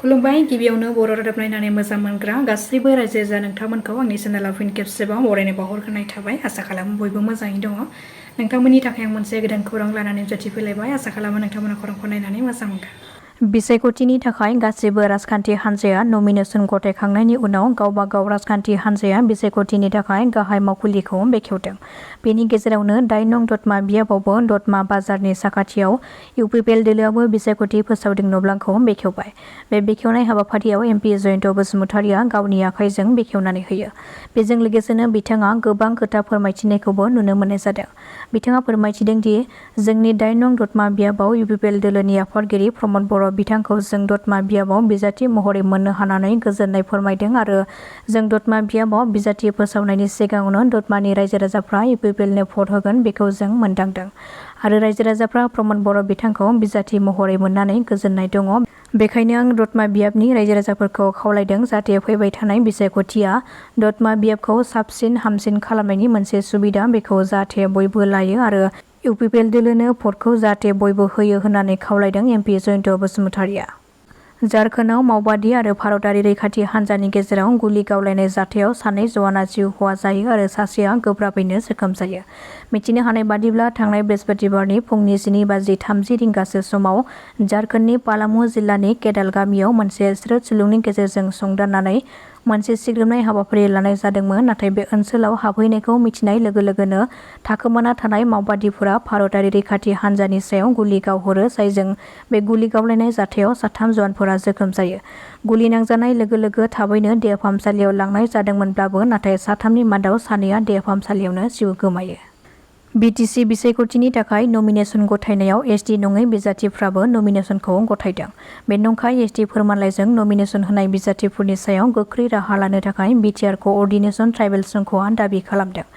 खुलुमबाय गिबियावनो बर' रादाब नायनानै मोजां मोनग्रा गासैबो रायजो राजा नोंथांमोनखौ आंनि चेनेलाव फिन खेबसेबाव बरायनाय बावहरग्रोनाय थाबाय। आसा खालामो बयबो मोजाङै दङ। नोंथांमोननि थाखाय आं मोनसे गोदान खौरां लानानै नुजाथिफैलायबाय। आसा खालामो नोंथांमोना खौरांखौ नायनानै मोजां मोनगोन। बिसायख'थिनि थाखाय गासिबो राजखान्थि हान्जाया नमिनेसन गथायखांनायनि उनाव गावबा गाव राजखान्थि हान्जाया बिसायख'थिनि थाखाय गाहाय मावखुलिखौ बेखेवदों। बेनि गेजेरावनो 8 नं दतमा बियाबावबो दतमा बाजारनि साखाथियाव UPPL दोलोआबो बिसायख'थि फोसावदिं नब्लांखौ बेखेवबाय। बे बेखेवनाय हाबाफारियाव MP जयन्त बसुमतारिया गावनि आखाइजों बेखेवनानै होयो। बेजों लोगोसेनो बिथाङा गोबां खोथा फोरमायथिनायखौबो नुनो मोननाय जादों। बिथाङा फोरमायथिदों दि जोंनि 8 नं दतमा बियाबाव UPPL दोलोनि आफादगिरि प्रमद बर' बिथांखौ जों दतमा बियाबाव बिजाथि महरै मोननो हानानै गोजोननाय फोरमायदों आरो जों दतमा बियाबाव बिजाथि फोसावनायनि सिगाङावनो दतमानि रायजो राजाफ्रा UPPL नो भट होगोन बेखौ जों मोनदांदों आरो रायजो राजाफ्रा प्रमद बर' बिथांखौ बिजाथि महरै मोननानै गोजोननाय दङ। बेखायनो आं दतमा बियाबनि रायजो राजाफोरखौ खावलायदों जाहाथे फैबाय थानाय बिसायख'थिया दतमा बियाबखौ साबसिन हामसिन खालामनायनि मोनसे सुबिदा बेखौ जाहाथे बयबो लायो आरो UPPL दोलोनो भटखौ जाहाथे बयबो होयो होननानै खावलायदों MP जयन्त बसुमतारिया। झारखन्डआव मावबादि आरो भारतारि रैखाथि हान्जानि गेजेराव गुलि गावलायनाय जाथायाव सानै जवाना जिउ खहा जायो आरो सासेया गोब्राबैनो जोखोम जायो। मिथिनो हानाय बादिब्ला थांनाय बृहस्पतिबारनि फुंनि 12:30 रिंगासो समाव झारखन्डनि पालामु जिल्लानि केदाल गामियाव मोनसे स्रोद सुलुंनि गेजेरजों संदाननानै मोनसे सिग्रोमनाय हाबाफारि लानाय जादोंमोन। नाथाय बे ओनसोलाव हाबहैनायखौ मिथिनाय लोगो लोगोनो थाखोमाना थानाय मावबादिफोरा भारतारि रैखाथि हान्जानि सायाव गुलि गावहरो जायजों बे गुलि गावलायनाय जाथायाव 3 जवानफोरा जोखोम जायो। गुलि नांजानाय लोगो लोगो थाबैनो देहा फाहामसालियाव लांनाय जादोंमोनब्लाबो नाथाय 3 नि मादाव 2आ देहा फाहामसालियावनो जिउ गोमायो। BTC बिसायख'थिनि थाखाय नमिनेसन गथायनायाव ST नङै बिजाथिफ्राबो नमिनेसनखौ गथायदों। बे नंखाय ST फोरमानलाइजों नमिनेसन होनाय बिजाथिफोरनि सायाव गोख्रै राहा लानो थाखाय BTR क'अर्डिनेसन ट्राइबेल संघआ दाबि खालामदों।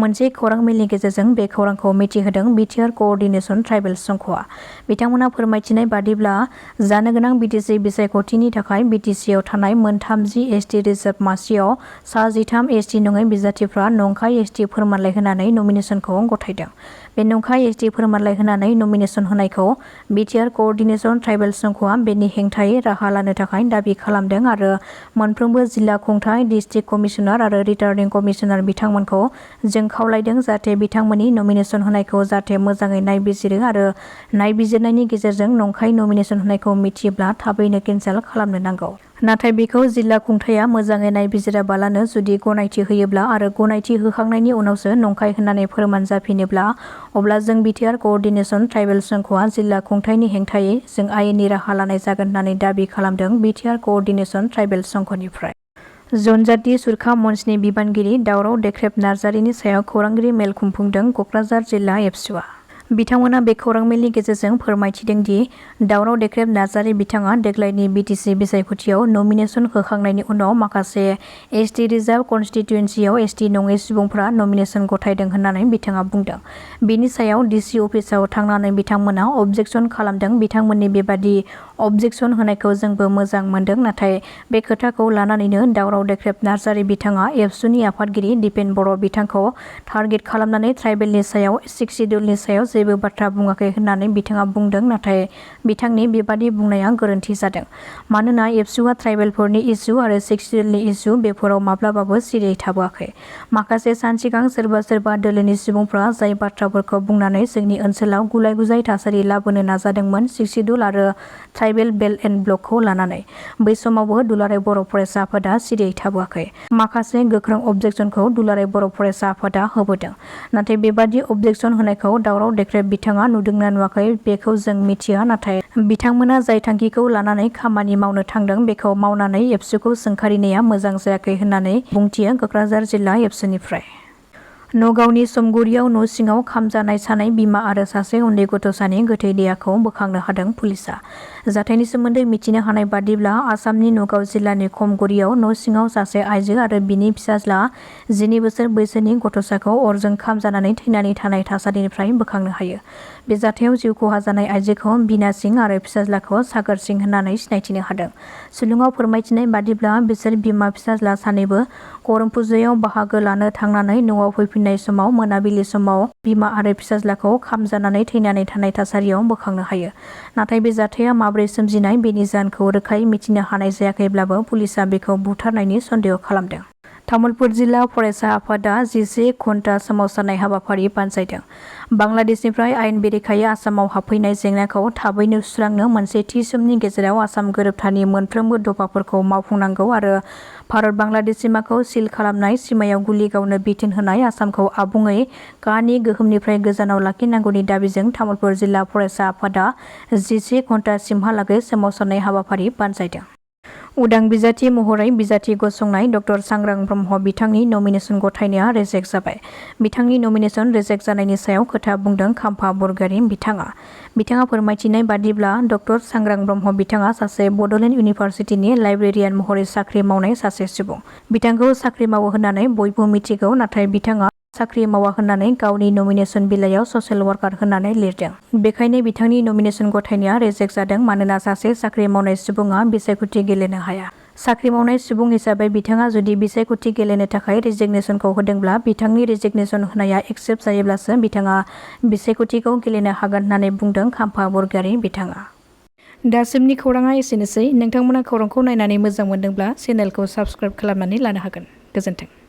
मोनसे खौरां मेलनि गेजेरजों बे खौरांखौ मिथिहोदों BTR क'अर्डिनेसन ट्राइबेल संघआ। बिथांमोना फोरमायथिनाय बादिब्ला जानो गोनां BTC बिसायख'थिनि थाखाय BTCआव थानाय मोन 30 ST रिजार्भ मासियाव सा 13 ST नङै बिजाथिफ्रा नंखाय ST फोरमानलाइ होनानै नमिनेसनखौ गथायदों। बे नंखाय ST फोरमानलाइ होनानै नमिनेसन होनायखौ BTR क'अर्डिनेसन ट्राइबेल संघआ बेनि हेंथायै राहा लानो थाखाय दाबि खालामदों आरो मोनफ्रोमबो जिल्ला खुंथाय, डिस्ट्रिक्ट कमिसनार आरो रिटार्निं कमिसनार बिथांमोनखौ जों खावलायदों जाहाथे बिथांमोननि नमिनेसन होनायखौ जाहाथे मोजाङै नायबिजिरो आरो नायबिजिरनायनि गेजेरजों नंखाय नमिनेसन होनायखौ मिथियोब्ला थाबैनो केन्सेल खालामनो नांगौ। नाथाय बेखौ जिल्ला खुंथाया मोजाङै नायबिजिराबालानो जुदि गनायथि होयोब्ला आरो गनायथि होखांनायनि उनावसो नंखाय होननानै फोरमान जाफिनोब्ला अब्ला जों BTR क'अर्डिनेसन ट्राइबेल संघआ जिल्ला खुंथायनि हेंथायै जों आयेननि राहा लानाय जागोन होननानै दाबि खालामदों BTR क'अर्डिनेसन ट्राइबेल संघनिफ्राय। जनजाति सुरखा मन्चनि बिबानगिरि दावराव देख्रेब नार्जारिनि सायाव खौरांगिरि मेल खुंफुंदों क'क्राझार जिल्ला एबसुआ। बिथांमोना बे खौरां मेलनि गेजेरजों फोरमायथिदों दि दावराव देख्रेब नार्जारि बिथाङा देग्लायनि BTC बिसायख'थियाव नमिनेसन होखांनायनि उनाव माखासे ST रिजार्भ कन्स्टिट्युएन्सियाव ST नङै सुबुंफोरा नमिनेसन गथायदों होननानै बिथाङा बुंदों। बेनि सायाव DC अफिसाव थांनानै बिथांमोना अबजेक्सन खालामदों। बिथांमोननि बेबादि अबजेक्सन होनायखौ जोंबो मोजां मोनदों। नाथाय बे खोथाखौ लानानैनो दावराव देख्रेब नार्जारि बिथाङा एबसुनि आफादगिरि दिपेन बर' बिथांखौ टार्गेट खालामनानै ट्राइबेलनि सायाव 6 सिडिउलनि सायाव जेबो बाथ्रा बुङाखै होननानै बिथाङा बुंदों। नाथाय बिथांनि बेबादि बुंनाया गोरोन्थि जादों। मानोना एबसुआ ट्राइबेलफोरनि इसु आरो 6 सिडिउलनि इसु बेफोराव माब्लाबाबो सिरियै थाबोआखै। माखासे सान सिगां सोरबा दोलोनि सुबुंफ्रा जाय बाथ्राफोरखौ बुंनानै जोंनि ओनसोलाव गुलाय गुजाय थासारि लाबोनो नाजादोंमोन 6 सिडिउल आरो ट्राइबेल बेल्ट एन्ड ब्लकखौ लानानै, बै समावबो दुलाराय बर' फरायसा आफादा सिरियै थाबोआखै। माखासे गोख्रों अबजेक्सनखौ दुलाराय बर' फरायसा आफादा होबोदों। नाथाय बेबादि अबजेक्सन होनायखौ दावराव देख्रेब बिथाङा नुदोंना नुवाखै बेखौ जों मिथिया। नाथाय बिथांमोना जाय थांखिखौ लानानै खामानि मावनो थांदों बेखौ मावनानै एबसुखौ सोंखारिनाया मोजां जायाखै होननानै बुंथियो क'क्राझार जिल्ला एबसुनिफ्राय। नगावनि समगुरियाव न' सिङाव खामजानाय सानै बिमा आरो सासे उन्दै गथ'सानि गोथै देहाखौ बोखांनो हादों पुलिसआ। जाथायनि सोमोन्दै मिथिनो हानाय बादिब्ला आसामनि नगाव जिल्लानि खमगुरियाव न' सिङाव सासे आइजो आरो बिनि फिसाज्ला 12 बोसोर बैसोनि गथ'साखौ अरजों खामजानानै थैनानै थानाय थासारिनिफ्राय बोखांनो हायो। बे जाथायाव जिउ खहा जानाय आइजोखौ बिना सिं आरो फिसाज्लाखौ सागर सिं होननानै सिनायथिनो हादों। सुलुङाव फोरमायथिनाय बादिब्ला बिसोर बिमा फिसाज्ला सानैबो खौरां फुजायाव बाहागो लानो थांनानै न'आव फैफिननाय समाव मोनाबिलि समाव बिमा आरो फिसाज्लाखौ खामजानानै थैनानै थानाय थासारियाव बोखांनो हायो। नाथाय बे जाथाया माबोरै सोमजिनाय बेनि जाहोनखौ रोखायै मिथिनो हानाय जायाखैब्लाबो पुलिसआ बेखौ बुथारनायनि सन्देह खालामदों। तामुलपुर जिल्ला फरायसा आफादा 11 घन्टा सोमावसारनाय हाबाफारि बानजायदों। बांलादेशनिफ्राय आयेन बेरेखायै आसामाव हाबफैनाय जेंनाखौ थाबैनो सुस्रांनो मोनसे थि समनि गेजेराव आसाम गोरोबथानि मोनफ्रोमबो दफाफोरखौ मावफुंनांगौ आरो भारत बांलादेश सिमाखौ सिल खालामनाय, सिमायाव गुलि गावनो बिथोन होनाय, आसामखौ आबुङै कानि गोहोमनिफ्राय गोजानाव लाखिनांगौनि दाबिजों तामुलपुर जिल्ला फरायसा आफादा 11 घन्टासिमहालागै सोमावसारनाय हाबाफारि बानजायदों। उदां बिजाथि महरै बिजाथि गसंनाय ड सांग्रां ब्रह्म बिथांनि नमिनेसन गथायनाया रेजेक्ट जाबाय। बिथांनि नमिनेसन रेजेक्ट जानायनि सायाव खोथा बुंदों खाम्फा बरगयारी बिथाङा फोरमायथिनाय बादिब्ला ड सांग्रां ब्रह्म बिथाङा सासे बड'लेण्ड इउनिभार्सिटिनि लाइब्रेरियान महरै साख्रि मावनाय सासे सुबुं। बिथांखौ साख्रि मावो होननानै बयबो मिथिगौ, नाथाय बिथाङा साख्रि मावा होननानै गावनि नमिनेसन बिलाइयाव ससियेल वार्कार होननानै लिरदों। बेखायनो बिथांनि नमिनेसन गथायनाया रेजेक्ट जादों मानोना सासे साख्रि मावनाय सुबुङा बिसायख'थि गेलेनो हाया। साख्रि मावनाय सुबुं हिसाबै बिथाङा जुदि बिसायख'थि गेलेनो थाखाय रेजिगनेसनखौ होदोंब्ला बिथांनि रेजिगनेसन होनाया एक्सेप्ट जायोब्लासो बिथाङा बिसायख'थिखौ गेलेनो हागोन होननानै बुंदों खाम्फा बरगयारी बिथाङा। दासिमनि खौराङा एसेनोसै। नोंथांमोना खौरांखौ नायनानै मोजां मोनदोंब्ला चेनेलखौ साबस्क्राइब खालामनानै लानो हागोन। गोजोन्थों।